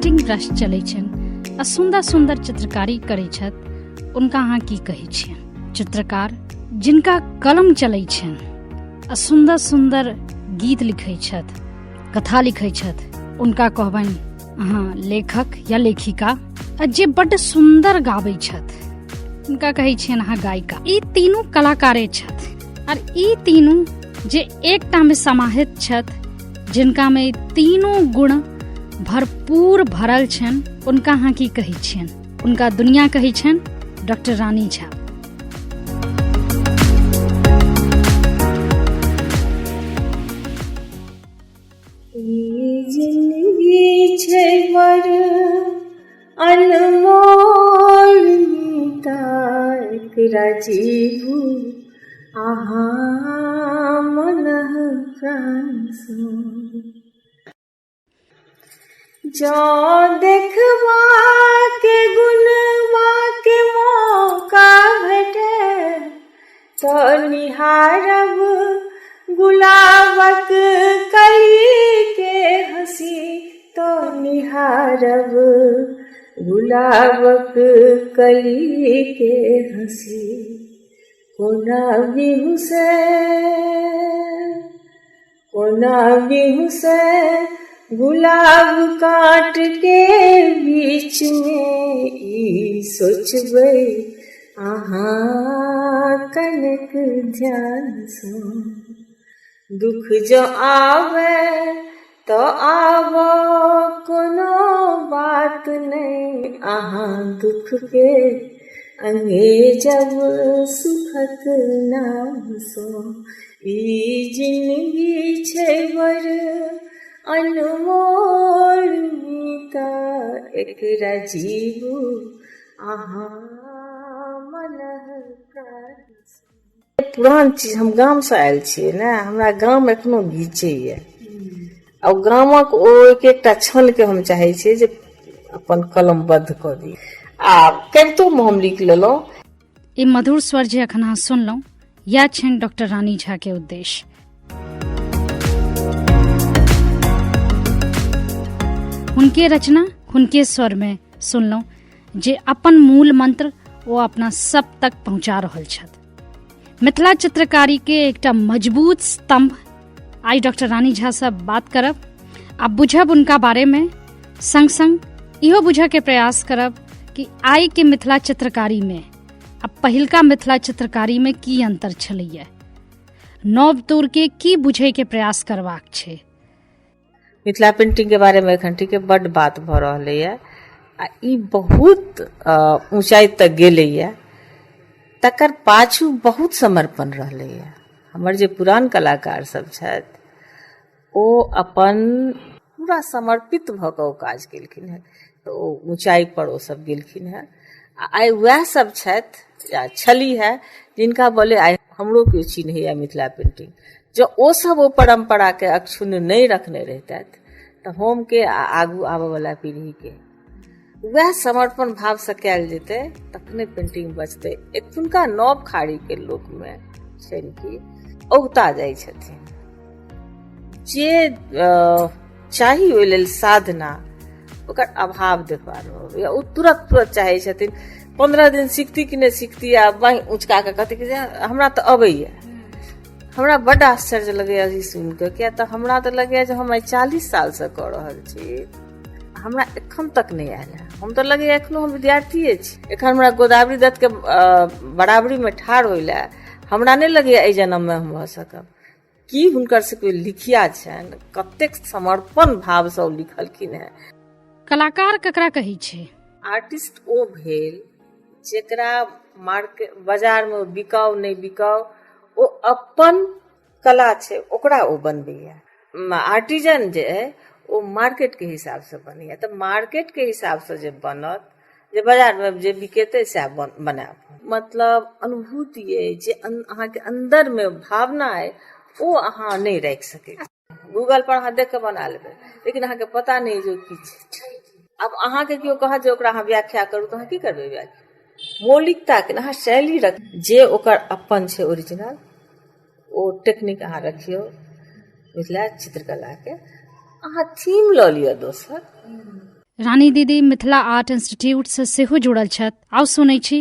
Painting brush चलै छनि आ सुन्दर सुन्दर चित्रकारी करै छथि, उनका अहाँ की कहै छियनि? चित्रकार जिनका कलम चलै छनि आ सुन्दर सुन्दर गीत लिखै छथि, कथा लिखै छथि, उनका कहबनि अहाँ लेखक या लेखिका। आ जे बड्ड सुन्दर गाबै छथि उनका कहै छियनि अहाँ गायिका। ई तीनू कलाकारे छथि और ई तीनू जे एकटा में समाहित छथि, जिनका में ई तीनू गुण भरपूर भरल छनि, उनका अहाँ की कहै छियनि? उनका दुनिया कहै छनि डॉक्टर रानी झा। ई जिंदगी छै बड़ अनमोल मीता, एकरा जीबू अहाँ मन प्राणसँ। जँ देखबाके गुणबाके मौका भेटै तऽ निहारब गुलाबक कलीके हँसी, तऽ निहारब गुलाबक कलीके हँसी। कोना बिहुँसै, कोना बिहुँसै गुलाब काट के बीच में, ई सोचबै अहाँ कनेक ध्यानसँ। दुख जँ आबै तऽ आब कोनो बात नहि, अहाँ दुखके अंगेजब सुखक नामसँ। ई जिनगी छै बड़ अनमोल मीता, एकरा जीबू अहाँ मन प्राणसँ। पुरान चीज, हम गामसँ आयल छियै ने, हमरा गाम एखनो घीचैए आ गामक ओ एक एकटा क्षणके हम चाहै छियै जे अपन कलमबद्ध कऽ दी आ कवितोमे हम लिख लेलहुँ। ई मधुर स्वर जे अखन अहाँ सुनलहुँ, इएह छनि डॉक्टर रानी झा के उद्देश्य। हुनके रचना हुनके स्वर में सुनलहुँ जे अपन मूल मंत्र ओ अपना सब तक पहुँचा रहल छथि। मिथिला चित्रकारी के एकटा मजबूत स्तंभ आई डॉक्टर रानी झा से बात करब आ बुझब उनका बारे में, संग संग इहो बुझऽ के प्रयास करब कि आई के मिथिला चित्रकारी में आ पहिलका मिथिला चित्रकारी में की अंतर छलैया, नव तौर के की बुझे के प्रयास करबाक छै। मिथिला पेंटिंग के बारे में एखन ठीके बड्ड बात भऽ रहलैए आ ई बहुत ऊँचाइ तक गेलैए, तकर पाछू बहुत समर्पण रहलैए। हमर जे पुरान कलाकार सब छथि ओ अपन पूरा समर्पित भऽ कऽ ओ काज केलखिन हेँ, तऽ ओ ऊँचाइ पर ओ सब गेलखिन हेँ। आ आइ वएह सब छथि या छली हेँ जिनका बले आइ हमरो केओ चिन्हैए मिथिला पेंटिंग। जँ ओ सब ओ परम्पराके अक्षुण्ण नहि रखने रहितथि तऽ हम के आ आगू आबयवला पीढ़ीके वएह समर्पण भावसँ कयल जेतै तखने पेंटिंग बचतै। एखुनका नव खाड़ीके लोकमे छनि कि औगता जाइ छथिन, जे चाही ओहि लेल साधना ओकर अभाव देखबामे अबैए। ओ तुरत तुरत चाहै छथिन, 15 दिन सीखती कि नहि सीखती आ बाँहि उचका कऽ कहती कि हमरा तऽ अबैए। हमरा बड्ड आश्चर्य लगैए ई सुनि कऽ, किया तऽ हमरा तऽ लगैए जे हम आइ 40 सालसँ कऽ रहल छी, हमरा एखन तक नहि आयल है। हम तऽ लगैए एखनो हम विद्यार्थिए छी। एखन हमरा गोदावरी दत्तके बराबरीमे ठाढ़ होइ लए हमरा नहि लगैए एहि जन्ममे हम भऽ सकब। की हुनकर सबके लिखिया छनि, कतेक समर्पण भावसँ ओ लिखलखिन हेँ। कलाकार ककरा कहै छै? आर्टिस्ट ओ भेल जेकरा मार्केट बाजारमे बिकाउ नहि बिकाउ, ओ अपन कला छै ओकरा ओ बनबैए। आर्टिजन जे अइ ओ मार्केटके हिसाबसँ बनैए, तऽ मार्केटके हिसाबसँ जे बनत, जे बाजारमे जे बिकेतै सएह बनायब। मतलब अनुभूति अइ जे अहाँके अन्दरमे भावना अइ ओ अहाँ नहि राखि सकै छी। गूगल पर अहाँ देख कऽ बना लेबै, लेकिन अहाँके पता नहि जे की छै। आब अहाँके केओ कहत जे ओकरा अहाँ व्याख्या करू तऽ अहाँ की करबै व्याख्या? मौलिकताके अहाँ शैली रख, जे ओकर अपन छै ओरिजिनल ओ टेक्निक अहाँ रखियौ। मिथिला चित्रकलाके अहाँ थीम लऽ लिअ दोसर। रानी दीदी मिथिला आर्ट इंस्टीट्यूट से सेहो जुड़ल छथि। आउ सुनै छी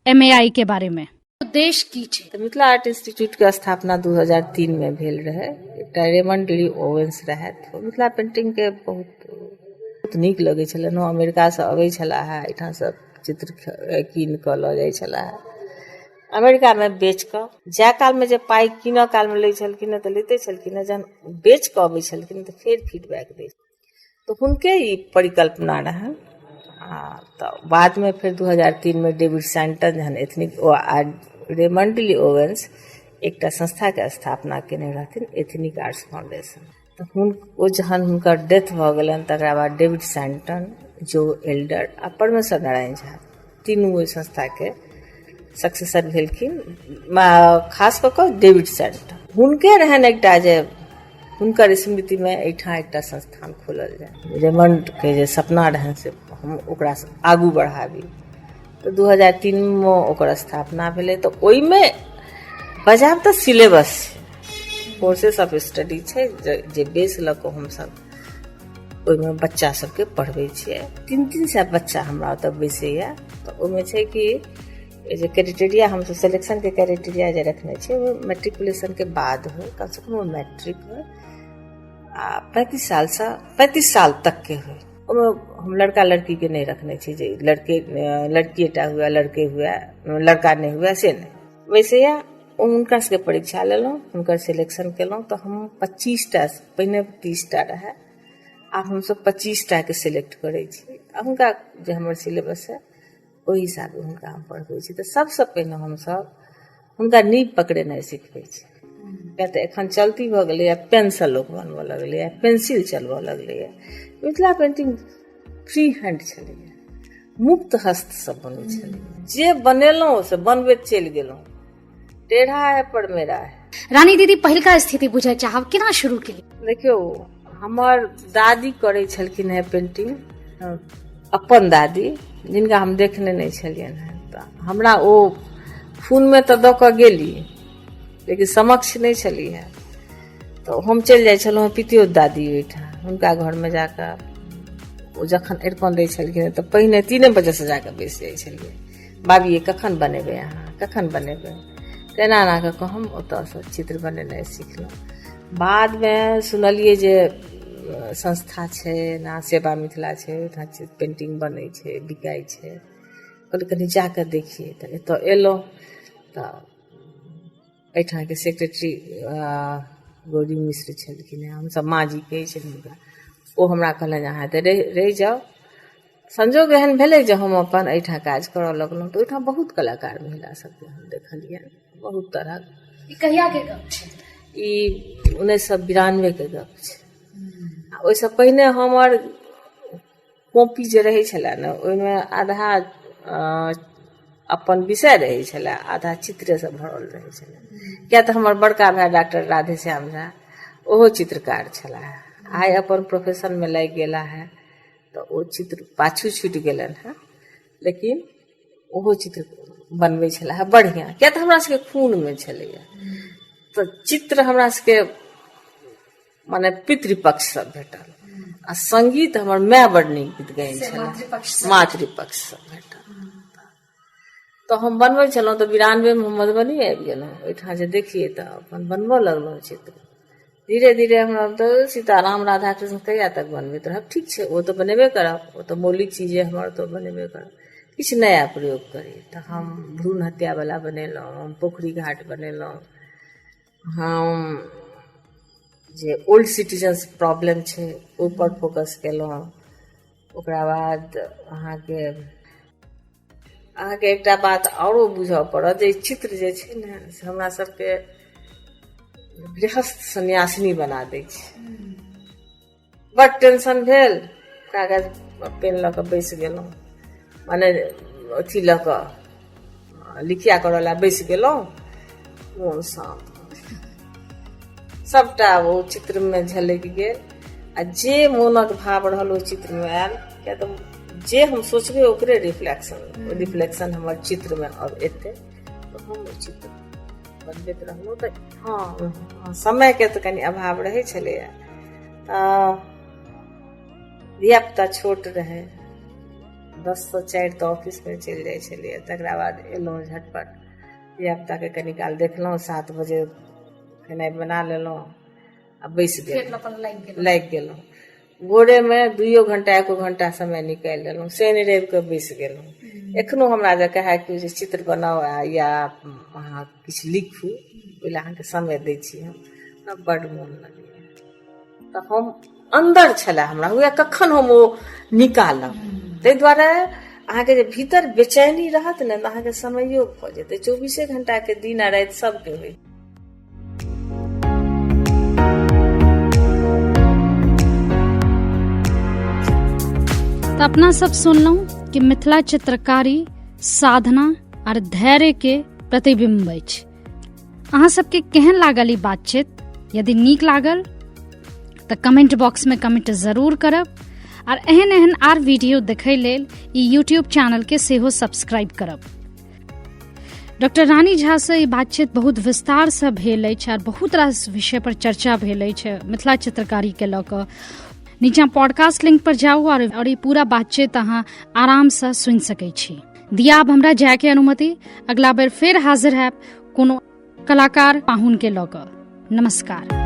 एमएआई के बारे में। उद्देश्य की छै? तऽ मिथिला आर्ट इंस्टीट्यूटके स्थापना 2003 मे भेल रहै। एकटा रेमंड ली ओवेंस रहथि, ओ मिथिला पेंटिंगके बहुत बहुत नीक लगै छलनि। ओ अमेरिकासँ अबै छलाह, एहिठामसँ चित्र कीन कऽ लऽ जाइ छलाह अमेरिकामे बेच कऽ। जाय कालमे जे पाइ कीनऽ कालमे लै छलखिन तऽ लैते छलखिन, जहन बेच कऽ अबै छलखिन तऽ फेर फीडबैक दै। तऽ हुनके ई परिकल्पना रहनि। आ तऽ बादमे फेर 2003मे डेविड सैंटन जहन एथनिक ओ आ रेमंड ली ओवेंस एकटा संस्थाके स्थापना केने रहथिन, एथनिक आर्ट्स फाउंडेशन। तऽ ओ जहन हुनकर डेथ भऽ गेलनि, तकरा बाद डेविड सैंटन, जो एल्डर आ परमेश्वर नारायण झा तीनू ओहि संस्थाके सक्सेसर भेलखिन। खास कऽ कऽ डेविड सैंटन, हुनके रहनि एकटा जे हुनकर स्मृतिमे एहिठाम एकटा संस्थान खोलल जाय। रेमंडके जे सपना रहनि से हम ओकरा आगू बढ़ाबी। तऽ 2003मे ओकर स्थापना भेलै। तऽ ओहिमे बजाब तऽ सिलेबस छै, कोर्सेस ऑफ स्टडी छै, जे बेस लऽ कऽ हमसभ ओहिमे बच्चा सबके पढ़बै छियै। 300-300 बच्चा हमरा ओतऽ बैसैया। तऽ ओहिमे छै कि जे क्राइटेरिया हमसभ सिलेक्शनके क्राइटेरिया जे रखने छियै, ओहिमे मैट्रिकुलेशनके बाद होइ, कमसँ कम ओ मैट्रिक होइ आ 35 सालसँ 35 साल तकके होइ। ओहिमे हम लड़का लड़कीके नहि रखने छी जे लड़के लड़किएटा हुए, लड़के हुए, लड़का नहि हुए, से नहि। वैसे हुनका सबके परीक्षा लेलहुँ, हुनकर सिलेक्शन केलहुँ। तऽ हम 25टा, पहिने 30टा रहए, आब हमसब 25टाके सिलेक्ट करै छी आ हुनका जे हमर सिलेबस है ओहि हिसाबे हुनका हम पढ़बै छी। तऽ सबसँ पहिने हमसब हुनका नीब पकड़ेनाइ सिखबै छी, किया तऽ एखन चलती भऽ गेलैए पेनसँ लोक बनबऽ लगलैए, पेंसिल चलबऽ लगलैए। मिथिला पेंटिंग फ्री हैंड छलैए, मुक्त हस्तसँ बनै छलै। जे बनेलहुँ से बनबैत चलि गेलहुँ, टेढ़ा है पर मेरा है। रानी दीदी, पहिलका स्थिति बुझय चाहब, केना शुरू केली? देखियौ, हमर दादी करै छलखिन हेँ पेंटिंग, अपन दादी, जिनका हम देखने नहि छलियनि हेँ। तऽ हमरा ओ खूनमे तऽ दऽ कऽ गेली, लेकिन समक्ष नहि छली हेँ। तऽ हम चलि जाइ छलहुँ पितियौत दादी ओहिठाम, हुनका घरमे जाकऽ ओ जखन अरिपन दै छलखिन तऽ पहिने 3 बजेसँ जाकऽ बैस जाइ छलियै, बाबी कखन बनेबै अहाँ, कखन बनेबै? तेना एना कऽ कऽ हम ओतऽसँ चित्र बनेनाइ सिखलहुँ। बादमे सुनलियै जे संस्था छै एना सेवा मिथिला छै, ओहिठाम पेंटिंग बनै छै, बिकाइ छै। कहलियै कनि जाकऽ देखियै। तऽ एतऽ एलहुँ तऽ एहिठामके सेक्रेटरी गौरी मिश्र छलखिन हेँ, हमसब माँ जी कहै छलियनि हुनका। ओ हमरा कहलनि जे अहाँ एतऽ रहि जाउ। संजोग एहन भेलै जे हम अपन एहिठाम काज करऽ लगलहुँ। तऽ ओहिठाम बहुत कलाकार महिला सबके हम देखलियनि, बहुत तरहक। ई कहियाके गप छै? ई 1992के गप छै। आ ओहिसँ पहिने हमर कॉपी जे रहै छलै ने, ओहिमे आधा अपन विषय रहै छलै, आधा चित्रेसँ भरल रहै छलै। किया तऽ हमर बड़का भाय डॉक्टर राधेश्याम झा ओहो चित्रकार छलाह। आइ अपन प्रोफेशनमे लागि गेला हे तऽ ओ चित्र पाछू छूटि गेलनि हेँ, लेकिन ओहो चित्र बनबै छलाह बढ़िआँ। किया तऽ हमरा सबके खूनमे छलैए। तऽ चित्र हमरा सबके माने पितृपक्षसँ भेटल आ सङ्गीत हमर माय बड़ नीक गीत गाइन छलै, मातृपक्षसँ भेटल। तऽ हम बनबै छलहुँ। तऽ 92मे हम मधुबनी आबि गेलहुँ। ओहिठाम जे देखियै तऽ अपन बनबऽ लगलहुँ चित्र धीरे धीरे। हमरा तऽ सीताराम राधा कृष्ण कहिया तक बनबैत रहब? ठीक छै, ओ तऽ बनेबे करब, ओ तऽ मौलिक चीज अइ हमर, तऽ बनेबे करब। किछु नया प्रयोग करी। तऽ हम भ्रूण हत्यावला बनेलहुँ, हम पोखरि घाट बनेलहुँ, हम जे ओल्ड सिटीजन्स प्रॉब्लम छै ओहिपर फोकस केलहुँ। ओकरा बाद अहाँके अहाँके एकटा बात आओरो बुझऽ पड़त जे चित्र जे छै ने से हमरा सबके गृहस्थ सन्यासिनी बना दै छै। बड टेंशन भेल, कागज पेन लऽ कऽ बैस गेलहुँ, माने अथी लऽ कऽ लिखिया करऽ लए बैस गेलहुँ, मोन शान्त, सभटा ओ चित्रमे झलकि गेल आ जे मोनक भाव रहल ओ चित्रमे आयल। किया तऽ जे हम सोचबै ओकरे रिफ्लेक्शन हमर चित्रमे अब एतै। तऽ हम ओ चित्र बनबैत रहलहुँ। तऽ हँ, समयके तऽ कनि अभाव रहै छलैए। तऽ धियापुता छोट रहै, 10 से 4 तऽ ऑफिसमे चलि जाइ छलियै। तकरा बाद एलहुँ, झटपट धियापुताके कनी काल देखलहुँ, 7 बजे खेनाइ बना लेलहुँ आ बैस गेलहुँ, लागि गेलहुँ। भोरेमे 2 घंटा 1 घंटा समय निकालि लेलहुँ, शनि रविके बैस गेलहुँ। एखनो हमरा जे कहै कि जे चित्र बनाउ या अहाँ किछु लिखू, ओहि लए अहाँके समय दै छी हम, हमरा बड्ड मोन लगैए। तऽ हम अन्दर छलए हमरा हुए कखन हम ओ निकालब। ताहि दुआरे अहाँके जे भीतर बेचैनी रहत ने तऽ अहाँके समयो भऽ जेतै। 24 घंटाके दिन आ राति सबके होइ। तऽ अपना सब सुनलहुँ कि मिथिला चित्रकारी साधना आर धैर्य के प्रतिबिंब अछि। अहाँ सबके केहन लागल ई बातचीत? यदि नीक लागल तऽ कमेंट बॉक्स में कमेंट जरूर करब आर एहन एहन आर वीडियो देखै लेल ई यूट्यूब चैनल के सेहो सब्सक्राइब करब। डॉक्टर रानी झा से ई बातचीत बहुत विस्तार से भेल अछि आर बहुत रास विषय पर चर्चा भेल अछि मिथिला चित्रकारी के लऽ कऽ। नीचा पॉडकास्ट लिंक पर जाउ और ई पूरा बातचीत अहाँ आराम से सुनि सकै छी। दिया अब हमरा जाय के अनुमति, अगला बेर फेर हाजिर हैब कोनो कलाकार पाहुन के लऽ कऽ। नमस्कार।